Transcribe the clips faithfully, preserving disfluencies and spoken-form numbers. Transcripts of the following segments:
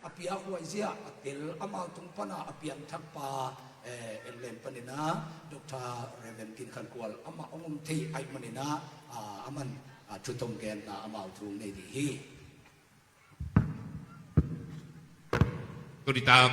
A piakhuai zia a tel amau tung pana a piangthak pa, eh, Enlen paninah Doctor Reverend Gin Khan Kual amah hong om thei ahih maninah, ah, aman, ah, thu tawm genna amau thu nei ding hi. Tunitak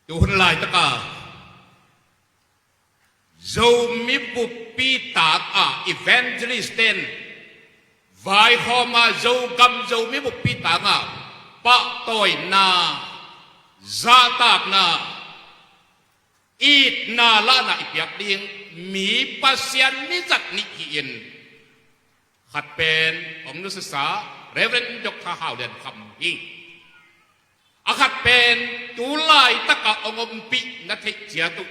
tuhun laitaka Zomi buppi taka evangelist ten vaikhawma Zogam Zomi buppi taka pahtawina, zahtakna, itna lahna i piak ding mi Pasian mi zat nih hi-in, khat pen hong nusiasa Reverend Doctor Hau Lian Kham hi. A khat pen tu laitaka hong ompih na theih ciat uh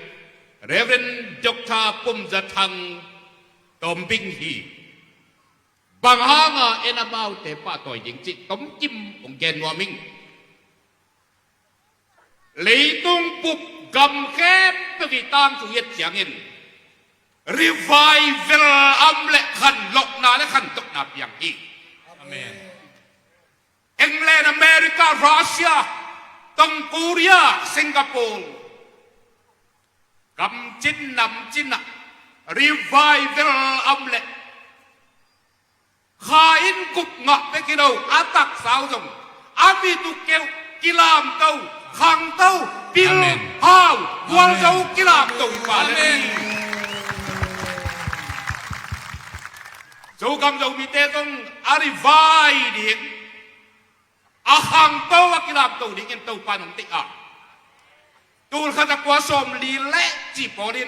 Reverend Doctor Pum Za Thang Tawm Bing hi. Bang hanga en amaute pahtawi ding cih tomkim hong gen nuam ing. Leitung bup gam khempeuh i tangthu i et ciangin revival a om leh khanlawhna le khantohna piang hi. Amen. England, America, Russia, Tong Korea, Singapore, gam cin nam cinah revival a om leh kha in gup ngah bek hi lo, a taksa uh zong a mit uh keuh kilamto, khangto, pil, Amen, hau, gualzo, Amen, kilamto hi pah le. Amen. Zogam Zomite zong a revive ding, a khangto, a kilamto dingin Topa in hong deih a, tul khat a kua sawmli le cih pawlin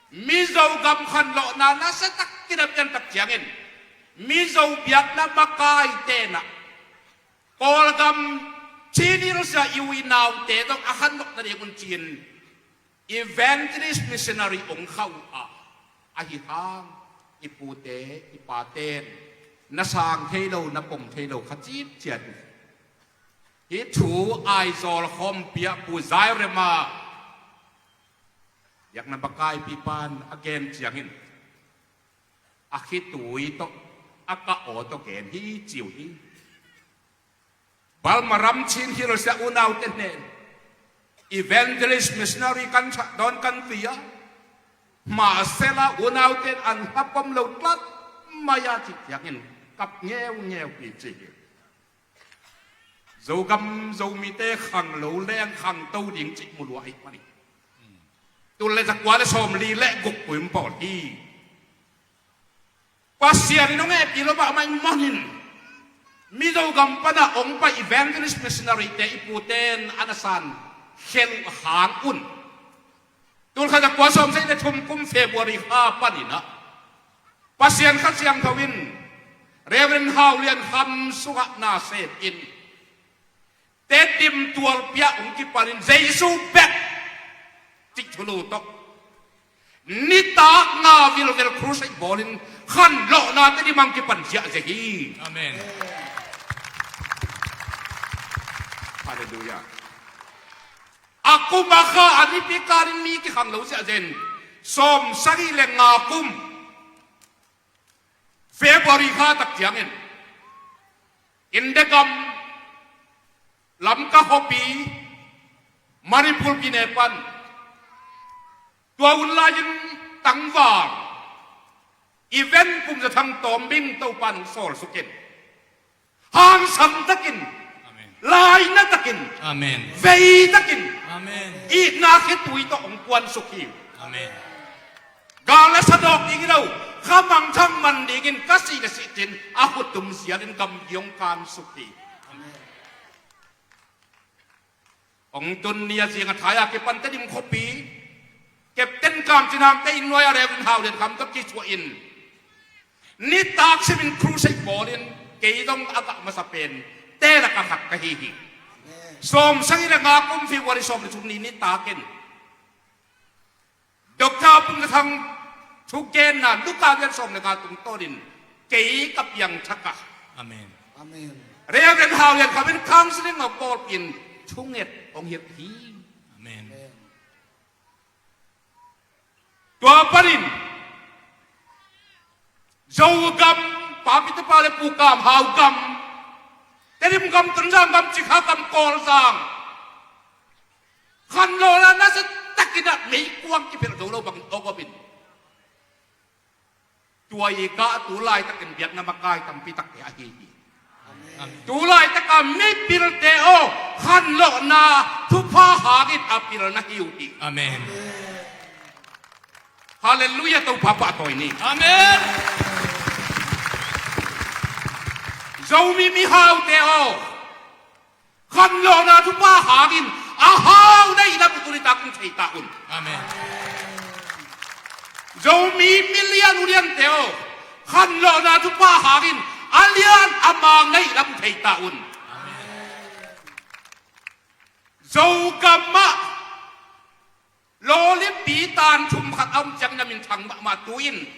Mizo gam khanlawhna nasia tak kidam pian tak ciangin Mizo biakna makai tenah Kawlgam Chin Hills a i u i naute zong a khanlawh nading un ci-in evangelist missionary hong khauh uh a, ahi hang i pute i paten na sang thei lo, na pom thei lo kha citciat uh. Hih thu Aizawl khawmpi ah Pu Zairema biakna makaipi pan a gen ciangin a khitui tawh a kah aw tawh gen hi ci uh hi. Burma ram Chin Hills a unaute hnen evangelist missionary kan thah dawn kan ti a, mahsela unaute in an hapom lo tlat mai a cih ciangin kap ngeungeu hi ci hi. Zogam Zomite khanglo leng khangto ding cih mu lua ahih manin tul le zakua le sawmli le guk puim pawl hi. Pasian in hong hehpih lo mahmah ahih manin Mizo gam pana hong pai evangelist missionary te i puten a na san khel uh hang un tul khat zakua sawmsagih le thum kum February kha paninah Pasian Kha Siangtho in Reverend Hau Lian Kham sungah na sem in Tedim tualpi ah hong kipanin Jesu bek cih thulu tawh nitak nga vilvel crusade bawlin khanlawhna Tedim ah hong kipan ziahziah hi. Amen. Halleluiah. A kum a kha a nipi kalin mi kikhanglo ziahziah in sawmsagih le nga kum February kha tak ciangin India gam Lamka khuapi Manipur pine pan tua hun lai-in tangval Reverend Pum Za Thang Tawm Bing Topa in hong sawlsuk in hangsan takin, Amen, laina takin, Amen, vei takin, Amen, itna khitui tawh hong puansuk hi. Amen. Gal le sa dawk ding hi lo, kha mangthang man dingin ka sih le sih cin a khut tum sialin gam hong kansuk hi. Hong tun ni a zing a thai a kipan Tedim khuapi Captain Kam Cin Hang te inn nuai a Reverend Hau Lian Kham tawh kisuah in nitak simin crusade bawlin kei zong a gah masa pen te lak a khat ka hi hi. Sawmsagih le nga kum February sawm le thum ni nitakin Doctor Pum Za Thang thugenna Luka lian sawm le nga tungtawnin kei ka piangthak a, Amen, Reverend Hau Lian Kham in counseling a bawlpih in thunget hong hilh hi. Amen. Tua panin Zogam, Pa Peter Pa le Pu Kam Hau gam Tedim gam, Tonzang gam, Cikha gam, Kawlzang, khanlawhna nasa takin ah meikuang kipelh zo lo bang aw gawmin, tua i gah tu laitakin biakna makai tampi takte ahi hi. Amen. Tu laitaka mipilte aw, khanlawhna thupha hangin a pil na hi uh hi. Amen. Halleluiah, Topa pahtawi ni. Amen. Zomi mihaute aw, khanlawhna thupha hangin a hau na hih lam uh tuni takin thei ta un. Amen. Zomi milian uliante aw, khanlawhna thupha hangin a lian a mang na hih lam uh thei ta un. Amen. Zogam ah lawlipi tan thum khat a om ciangin a minthang mahmah tu-in,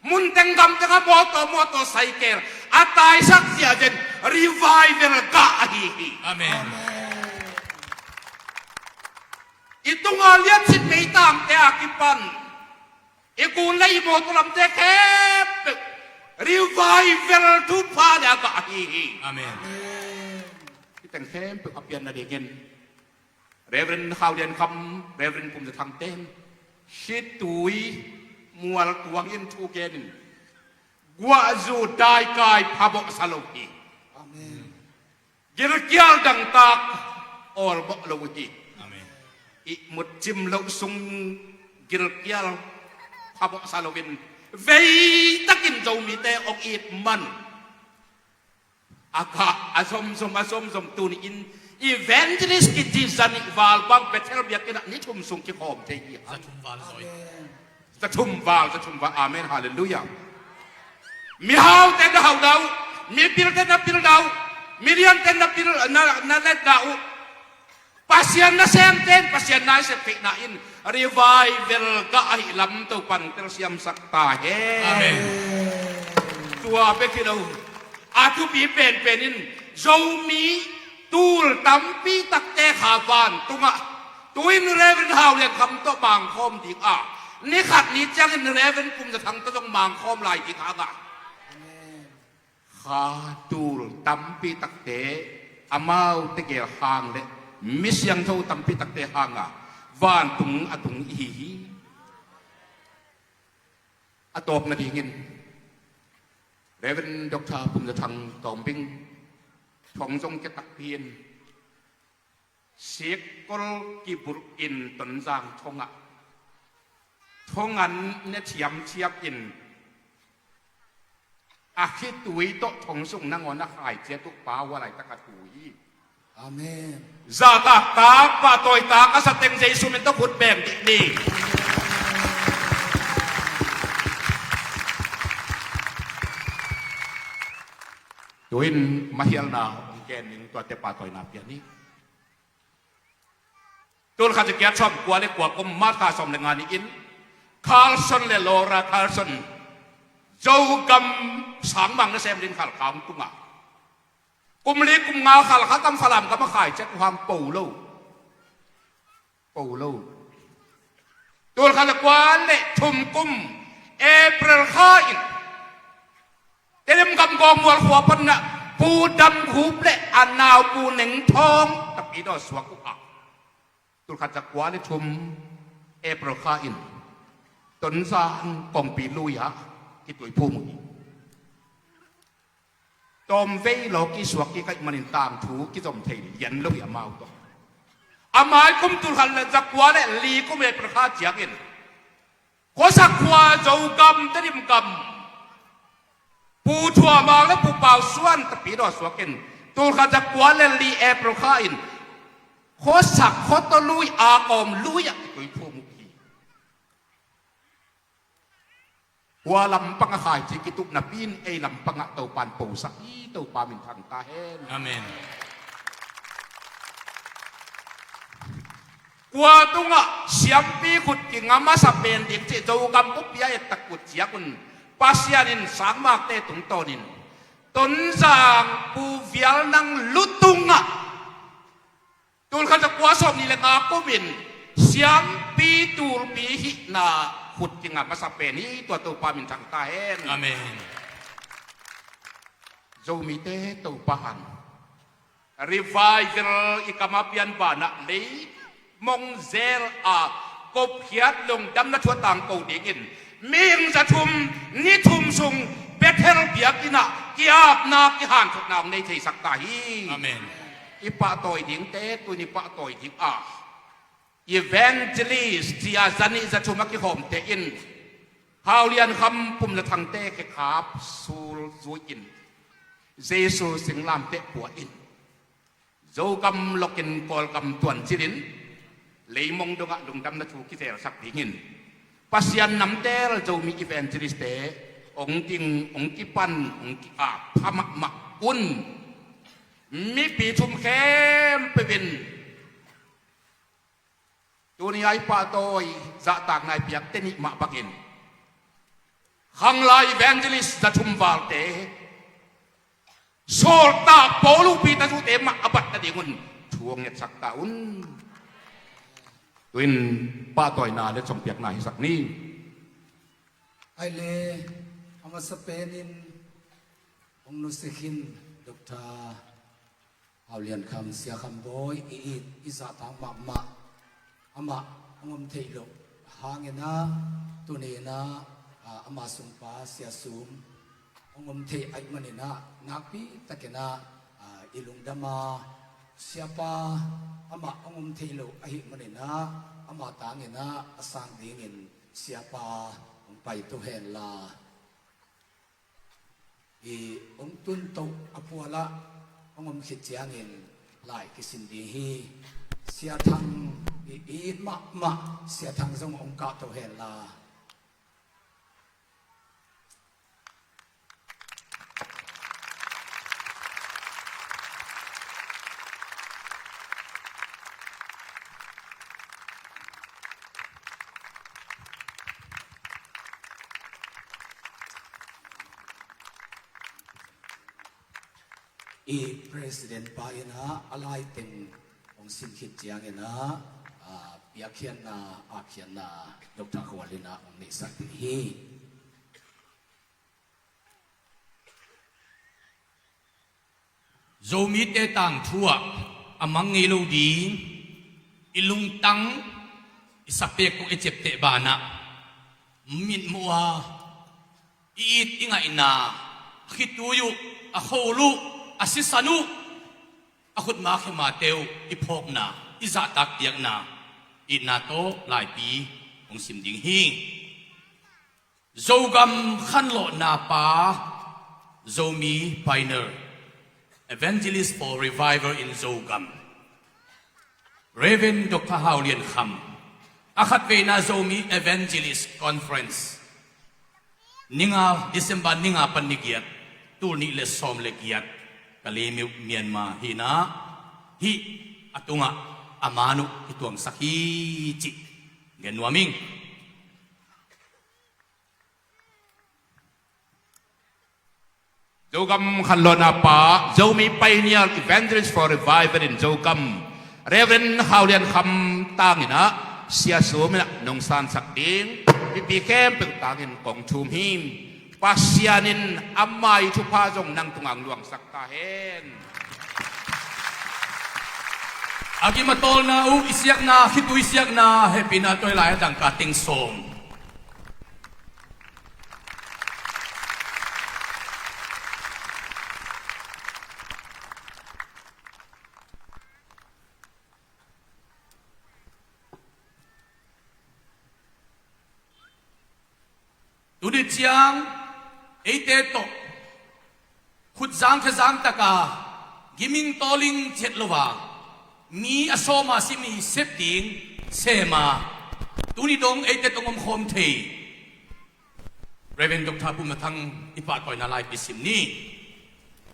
munteng gamteng a mawtaw, mawtaw saikel a taisak ziahziah in revival gah ahi hi. Amen. I tunga liansit meitangte a kipan i gun le i mawtaw lamte khempeuh revival thupha le a gah ahi hi. Amen. Hih teng khempeuh a pian nadingin Reverend Khau Lian Kham, Reverend Pum Za Thang ten, hih tui mual tuangin thu genin, guahzu daikai phabawhsa lo hi. Amen. Gilkial dangtak awlbawh lo hi. Amen. Ihmut cim loh sung gilkial phabawhsa loin veitakin Zomite hong it man a gah a zomzom, a zomzom tuni-in evangelist kici za nih val bang Bethel biakinn ah ni thum sung kikhawm thei hi. Za thum val zaw. Za thum val, za thum val. Amen, halleluiah. Mihaute na hau dah uh, mipilte na pil dah uh, miliante na pil, na, na let dah uh. Pasian nasemte in Pasian nasep theihna in revival gah ahih lam Topan telsiamsak ta hen. Amen. Tua bek hi lo, a thupi penpen in Zomi tul tampi takte kha vantungah tu-in Reverend Hau Lian Kham tawh mangkhawm ding a, ni khat ni ciangin Reverend Pum Za Thang tawh zong mangkhawm lai ding hangah, kha tul tampi takte, amaute gel hang le mi siangtho tampi takte hanga vantung a tung ihi hi. A tawp nadingin Reverend Doctor Pum Za Thang Tawm Bing thong zong kia takpi in, sikkol kibulh in Tonzang thongah thongan ne thiamthiam in a khitui tawh thong sung nangawn a khai ciat uh pa hua laitak a tu hi. Amen. Zahtaktak, pahtawitak a sa teng Jesu min tawh khut beng dih ni. Tu-in mahialna hong ken ning, tuate pahtawina pia ni. Tul khat za giat sawm kua le kua kum, March kha sawm le nga ni-in Carson le Laura Carson, Zogam sangmang nasem ding Khalkha hong tunga, kum li kum nga Khalkha gam Falam gam a khai ciat uh hang po lo. Po lo. Tul khat le kua le thum kum April kha in Tedim gam Gawngmual khua pan ah Pu Dam Khup le a nau Pu Neng Thawng Tapidaw suak uh a, tul khat za kua le thum April kha in Tonzang kongpi lui ah kituiphum uh hi. Tawmvei law kisuak kik ahih manin tangthu kizom thei lian lo hi amau tawh. A mai kum tul khat le za kua le li kum April kha ciangin khuasak khua Zogam, Tedim gam Pu Thua Mang le Pu Pau Suan Tapidaw suak in tul khat za kua le li April kha in khuasak khuataw lui, a kawm lui ah kituiphum uh hi. Hua lampang a khaici kituh napi in ei lampang ah Topan posak hi. Topa minthang ta hen. Amen. Kua tungah siampi khut kinga masa pen ding cih Zogam bup bia et tak kut ciak un Pasian in sangmakte tungtawnin Tonzang Pu Vial Nang Lu tungah tul khat za kua sawm nih le nga kum in siampi tulpi hihna khut kinga masa pen hi. Tua Topa minthang ta hen. Amen. Zomite Topa han Revival i kam a pian banah leimong zel a kopkhiat lungdamna thu a tangko dingin mihing za thum ni thum sung Bethel biakinn ah ki-apna kihanthotna hong nei theisak ta hi. Amen. I pahtawi dingte tuni pahtawi ding a Evangelist cia zanih zathum a kihawmte in Hau Lian Kham, Pum Za Thangte khekhap sul zui-in Jesu singlamteh pua in Zogam lokin Kawlgam tuancilin leimong dongah lungdamna thu kizelsak dingin Pasian namtel Zomi Evangelistte hong ding, hong kipan, hong ki-ap pha mahmah un. Mipi thum khempeuh in tuni a i pahtawi zahtakna i piakte nih mah bangin Khanglai Evangelist za thum valte sawltak Paul upite zute mah a bat nadingun thu hong ngetsak ta un. Tu-in pahtawina le sawmpiakna hisak ni. Ai le, a masa penin hong nusia khin Doctor Hau Lian Kham, Sia Kham Bawi, i it i zahtak mahmah, amah hong om theih loh hangin ah, tuni in ah, ah, ama sungpa Sia Sum hong om thei ahih manin ah, nakpi takin ah, ah, i lungdam a, Siapa amah hong om thei loh ahih manin ah, ama tangin ah a sang dingin Siapa hong pai to hen la. I hong tun toh a pualah hong om khit ciangin lai kisin ding hi. Sia Thang i it mahmah Sia Thang zong hong kah to hen la. I President pa in ah a laiteng hong sin khit ciangin ah, ah, piakkhiatna, akkhiatna Doctor Khual in ah hong neihsak ding hi. Zomite tangthu ah a mang ngei lo ding, i lungtang, i sapek kong i ciapteh banah mitmuh a, i it i ngaihna, a khitui uh, a khol uh, a sisan uh, a khutma khemate uh i phawkna, i zahtak piakna, itna tawh laipi hong sim ding hi. Zogam khanlawhna pa, Zomi pioneer, evangelist for revival in Zogam, Reverend Doctor Hau Lian Kham, a khatveina Zomi Evangelist Conference, ni nga, December ni nga pan ni giat, tul nih le sawm le giat, Kalaymyo, Myanmar hi in ah, hih a tungah a man uh kituangsak hi cih gen nuam ing. Zogam khanlawhna pa, Zomi Pioneer Evangelist for Revival in Zogam, Reverend Hau Lian Kham tangin ah Sia Sum in ah nong sansak ding, mipi khempeuh tangin kong thum hi. Pasian in ama' thupha zong nang tungah luangsak ta hen. A gim a tawlna uh, i siakna, khitui siakna, hehpihna tawh i lai a dangka teng sawm. Tuni ciang eite tawh khutzang khazang taka giming tawling ciat lo a, mi a sawma simi sep ding sema, tuni dong eite tawh om khawm thei Reverend Doctor Pum Za Thang i pahtawina laipi sim ni.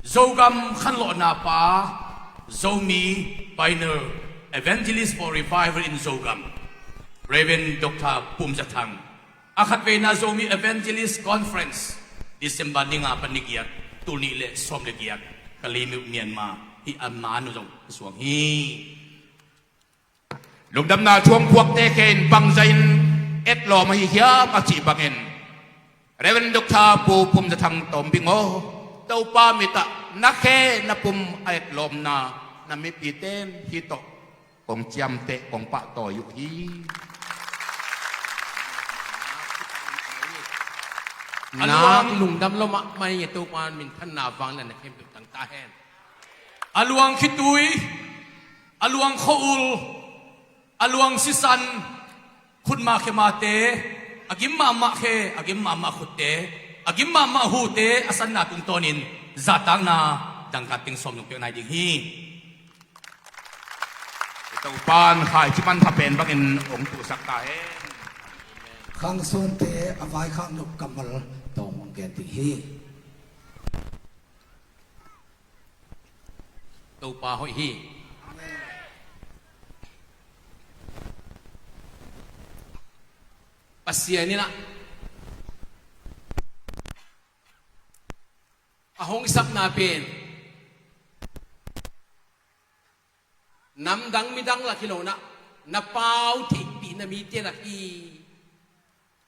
Zogam khanlawhna pa, Zomi Pioneer Evangelist for Revival in Zogam, Reverend Doctor Pum Za Thang. A khatveina Zomi Evangelist Conference, December ni nga pan ni giat, tul nih le sawm le giat, Kalaymyo, Myanmar, hih a man uh zong a suang hi. Lungdamna thu hong phuakte khe in bangzah in etlawm ahi hiam a cih bangin, Reverend Doctor Pu Pum Za Thang Tawmbing aw, Topa mit ah na khe na pum a etlawmna Na mipite in hih tawh kong ciamteh, kong pahtawi uh hi. A luang lungdam lo mahmah ing e, Topa in minthanna vangliatna khempeuh tang ta hen. A luang khitui, a luang khua-ul, a luang sisan, khutma khemate, a gim mahmah khe, a gim mahmah khutte, a gim mahmah hute, a sanna tungtawnin zahtakna dangka teng sawm nong piak nai ding hi. Topa in khaici manpha pen bangin hong tuhsak ta hen. Khangsuante a vaikhak nop kammal tawng hong gen ding hi. Topa hoih hi. Pasian in ah a hong sapna pen namdang midang lak hi lo in ah, na pau theihpihna mite lak hi.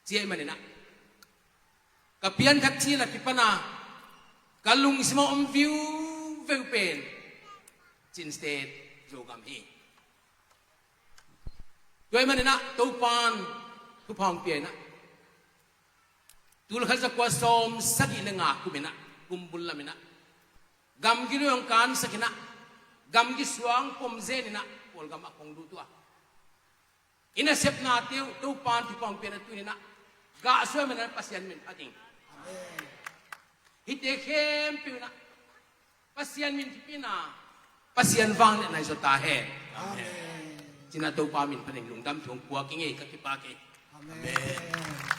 Ci ahih manin ah, ka pianthak cil a kipan a ka lungsim a om viuveu pen Chin State Zogam hi. Tua ahih manin ah Topa in thupha hong pia in ah, tul khat za kua sawm sagih le nga kum in ah, kum bul lam in ah, gamgi lui hong kansak in ah, gamgi suang pom zen in ah, Kawlgam ah kong lut uh a, i nasepnate uh Topa in thupha hong pia in ah, tuni in ah gah suai man in ah Pasian min phat ing. Hihte khempeuh in ah Pasian min kipia in ah, Pasian vangliatna i zaw ta hen. Amen. Ci-in ah Topa min phat ing. Lungdam thu hong puak ing e, ka kipak hi. Amen. Amen.